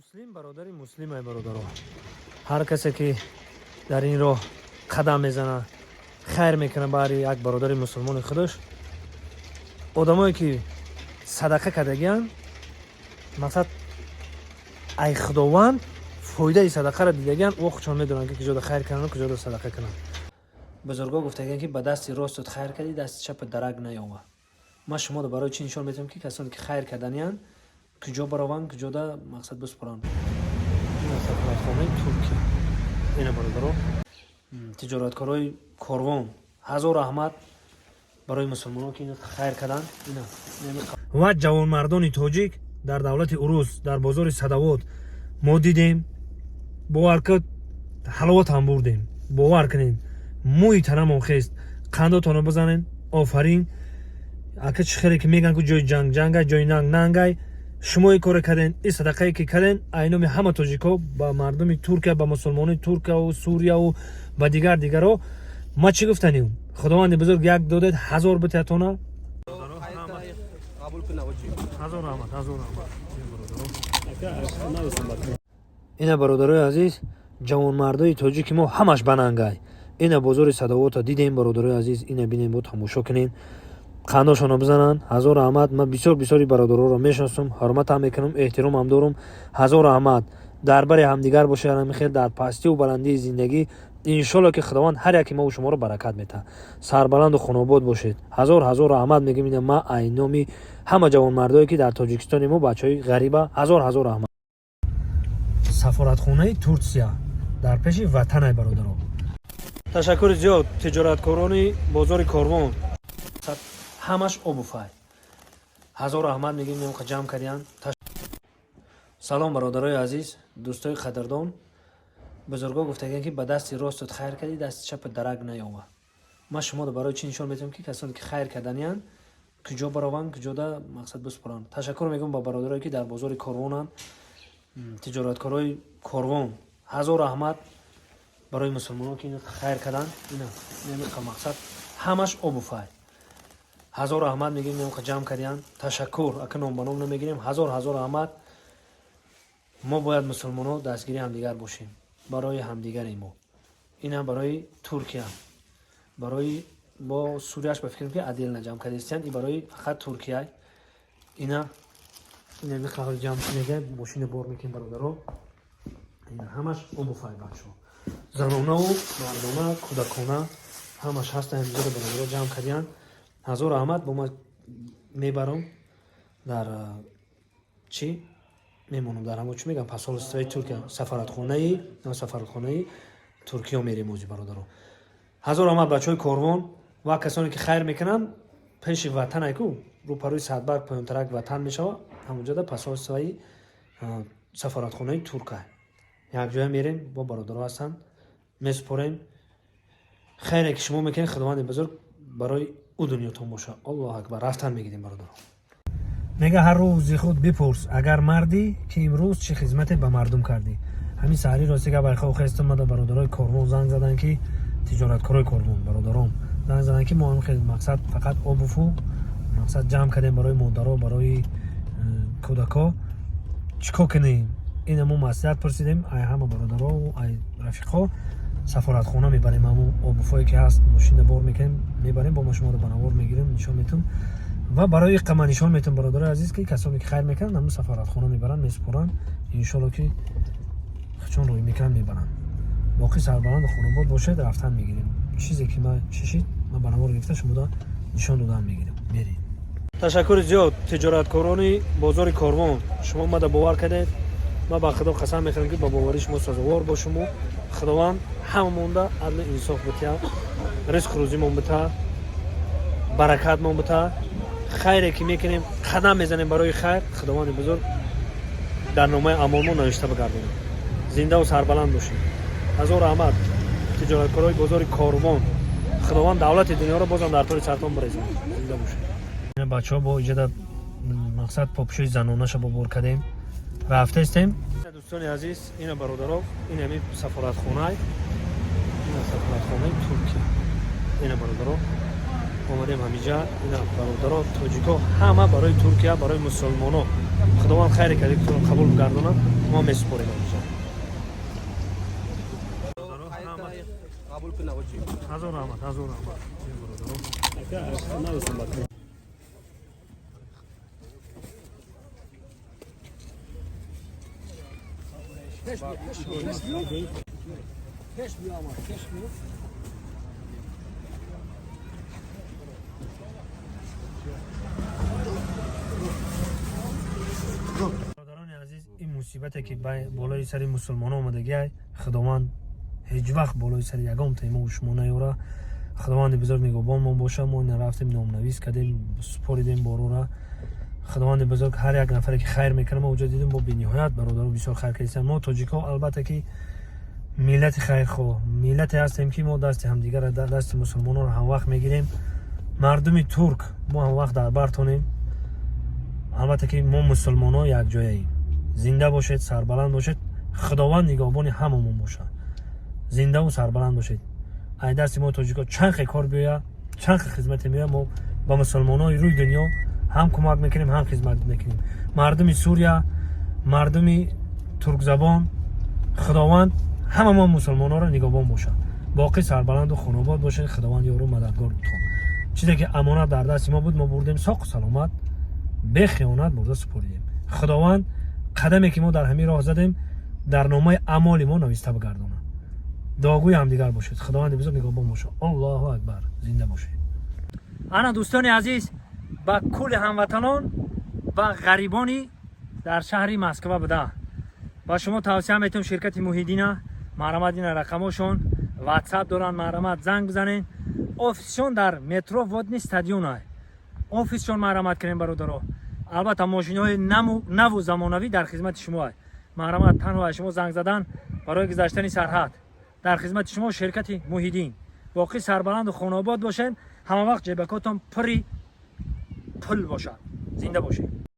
Муслим бародари муслим. Ай бародаро, ҳар касе ки дар ин роҳ қадам мезана, хайр мекунад баҳри як бародари мусулмони худаш. Одамое ки садақа кардагианд, мақсад, ай Худованд фоидаи садақаро дидагианд, о худшон медонанд, ки куҷода хайр кунанд, куҷода садақа кунанд. Бузурго гуфтагианд, ки ба дасти ростут хайр кардӣ, дасти чапат дарак наёва. Ман шуморо барои чӣ нишон метавам, ки касоне ки хайр карданианд, куҷо барованд, куҷода, мақсад, биспоранд. Сафоратхонаи Туркия ина, бародаро, тиҷораткорои Корвон, ҳазор раҳмат барои мусулмонон, ки хайр карданд. Ина ва ҷавонмардони тоҷик дар давлати Урус, дар бозори Садовод мо дидем. Бовар кад, ҳаловатам бурдем. Бовар кунед, мӯи танамон хест. Қандотонро бизанен. Офарин, ака. Чӣ хеле ки мегӯянд, ку ҷои ҷанг ҷангай, ҷои нанг нангай. Шумо ин коре карден, ин садақае ки карден, айноми ҳама тоҷикҳо ба мардуми Туркия, ба мусулмонони Туркияву Сурияву ба дигар дигаро. Ма чӣ гуфтанем? Худованди бузург як додед, ҳазор битиятона. Ҳазор раҳмат, ҳазор раҳмат. Ина, бародарои азиз, ҷавонмардои тоҷики мо ҳамаш банангай. Ина бозори Садовота дидем, бародарои азиз. Ина бинем, бо тамошо кунем, қандошонро бизананд. Ҳазор раҳмат. Ман бисёр бисёри бародароро мешиносам, ҳурматам мекунам, эҳтиромам дорум. Ҳазор раҳмат. Дар бари ҳамдигар бошед ҳамихел дар пастиву баландии зиндагӣ. Иншолло, ки Худованд ҳар яки мову шуморо баракат метаҳад. Сарбаланду хонобод бошед. Ҳазор ҳазор раҳмат мегӯем. Ина ма айноми ҳама ҷавонмардое, ки дар Тоҷикистони мо, бачаҳои ғариба, ҳазор ҳазор раҳмат. Сафоратхонаи Турсия дар пеши ватанай, бародаро. Ташаккури зиёд, тиҷораткорони бозори Корвон. Ҳамаш обуфай. Ҳазор раҳмат мегӯем, немқа ҷамъ кардиянд. Салом, бародарои азиз, дӯстои қадрдон. Бузургҳо гуфтагианд, ки ба дасти ростут хайр кардӣ, дасти чапат дарак наёва. Ман шуморо барои чӣ нишон метавам, ки касоне ки хайр карданианд, куҷо барованд, куҷода, мақсад, биспоранд. Ташаккур мегӯям ба бародарое, ки дар бозори Корвонанд, тиҷораткорои Корвон. Ҳазор раҳмат барои мусулмонон, ки хайр карданд. Ина мақсад, ҳамаш обуфай. Ҳазор раҳмат мегӯем, немқа ҷамъ кардиянд. Ташаккур. Ака, ном ба ном намегирем. Ҳазор ҳазор раҳмат. Мо бояд, мусулмонҳо, дастгири ҳамдигар бошем, барои ҳамдигари мо. Ина барои Туркия, барои бо Сурияш ба фикрам, ки отдельно ҷамъ кардастиянд. И барои фақат Туркия. Ина миқдор ҷамъ мега, мошина бор мекунем, бародаро. Ина ҳамаш обуфай, бачаҳо, занонаву мардона, кӯдакона, ҳамаш ҳастан. Ҳамҷода бародаро ҷамъ кардиянд. Ҳазор раҳмат. Бо ма мебарам дар чӣ мемонам, дар ҳамо чӣ мегӯям, посольствои Туркия, сафоратхонаи Туркиё мерем ози, бародаро. Ҳазор раҳмат, бачаҳои Корвон ва касоне ки хайр мекунанд. Пеши ватанай ку, рӯпарӯи Садбарг, поёнтарак ватан мешава, ҳамонҷода посольствои, сафоратхонаи Турка. Якҷоя мерем, бо бародаро ҳастанд, месупорем. Хайре ки шумо мекунед, Худованди бузург барои ӯ дунётон боша. Аллоҳ акбар. Рафтан мегирем, бародаро. Мега, ҳар рӯзи худ бипурс, агар мардӣ, ки имрӯз чӣ хизмате ба мардум кардӣ. Ҳамин саҳари рости гап, айхо хестам, мада бародарои Корвон занг заданд, ки тиҷораткорои Корвон, бародарон занг заданд, ки мо ҳам хел, мақсад, фақат обуфу, мақсад, ҷамъ кардем барои модаро, барои кӯдако. Чӣ кор кунем? Ина мо маслиҳат пурсидем ай ҳама бародаро, ай рафиқҳо. Сафоратхона мебарем ҳамо обуфое ки ҳаст, мошина бор мекунем, мебарем. Бо ма шуморо ба навор мегирем, нишон метум ва барои қама нишон метум, бародарои азиз, ки касоне ки хайр мекунанд, ҳамун сафоратхона мебаранд, месупоранд. Иншолло, ки чун рӯй мекунанд, мебаранд. Боқӣ сарбаланду хонобод бошед. Рафтан мегирем. Чизе ки ма чишид, ман ба навор гирифта, шумода нишон додан мегирем. Мерем. Ташаккури зиёд, тиҷораткорони бозори Корвон. Шумо мада бовар кардед. Ман ба Худо қасам мехӯрам, ки ба боварии шумо сазовор бошуму. Худованд ҳамамонда адлу инсоф бития, ризқу рӯзимон бита, баракатмон бита. Хайре ки мекунем, қадам мезанем барои хайр, Худованди бузург дар номаи аъмолмон навишта бигардонад. Зиндаву сарбаланд бошед. Ҳазор раҳмат, тиҷораткорои бозори Корвон. Худованд давлати дунёро бозам дар тори сартон бирезонад. Зинда бошед. Бачаҳо, бо иҷода, мақсад, попшои занонаша бо бор кардем, рафтаистем. Дӯстони азиз, ина, бародаро, ин ҳами сафоратхонай, ина сафоратхонаи Туркия. Ина, бародаро, омадем ҳамиҷа. Ина, бародаро, тоҷико ҳама барои Туркия, барои мусулмоно. Худованд хайре карди қабул бигардонад. Мо месупорем инҷо. Қабул кунад очи. Ҳазор раҳмат, ҳазор раҳмат. Бародарони азиз, ин мусибате ки болои сари мусулмонон омадагиай, Худованд ҳеҷ вақт болои сари ягон таймо шумо наёра. Худованди бузург нигоҳбонмон боша. Мо ина рафтем, номнавис кардем, супоридем борора. Худованди бузург ҳар як нафаре ки хайр мекунад, мо уҷо дидем, мо бениҳоят бародаро бисёр хайр кардем. Мо тоҷикҳо албатта ки миллати хайрхоҳ, миллате ҳастем ки мо дасти ҳамдигарро, дасти мусулмононро ҳамвақт мегирем. Мардуми турк мо ҳамвақт дар бартонем. Албатта ки мо мусулмонҳо якҷояем. Зинда бошед, сарбаланд бошед. Худованд нигоҳбони ҳамамон бошад. Зиндаву сарбаланд бошед. Ай дасти мо тоҷикҳо чанд хе кор биёяд, чанд хе хизмате меояд, мо ба мусулмонҳои рӯи дунё ҳам кӯмак мекунем, ҳам хизмат мекунем. Мардуми Сурия, мардуми туркзабон, Худованд ҳама мо мусулмонҳоро нигоҳбон бошад. Боқӣ сарбаланду хонобод бошед. Худованд ёру мададгортон. Чизе ки амонат дар дасти мо буд, мо бурдем, соқу саломат, бехиёнат бурда супоридем. Худованд қадаме ки мо дар ҳамин роҳ задем, дар номаи амоли мо нависта бигардонад. Дуогӯи ҳамдигар бошед. Худованди бузург нигоҳбон бошад. Аллоҳу акбар. Зинда бошед. Ана, дӯстони азиз, ба кулли ҳамватанон ва ғарибони дар шаҳри Москва буда, ба шумо тавсия метавам ширкати Муҳиддина. Марҳамат, ина рақамошон, Ватсап доранд, марҳамат, занг бизанед. Офисшон дар метро Водный стадиона офисшон. Марҳамат кунем, бародаро. Албатта, мошиноҳои наву замонавӣ дар хизмати шумо. Марҳамат, танҳо аз шумо занг задан барои гузаштани сарҳад. Дар хизмати шумо ширкати Муҳиддин. Боқӣ сарбаланду хонаобод бошед. Ҳама вақт ҷебакотон пури пул бошад. Зинда бошед.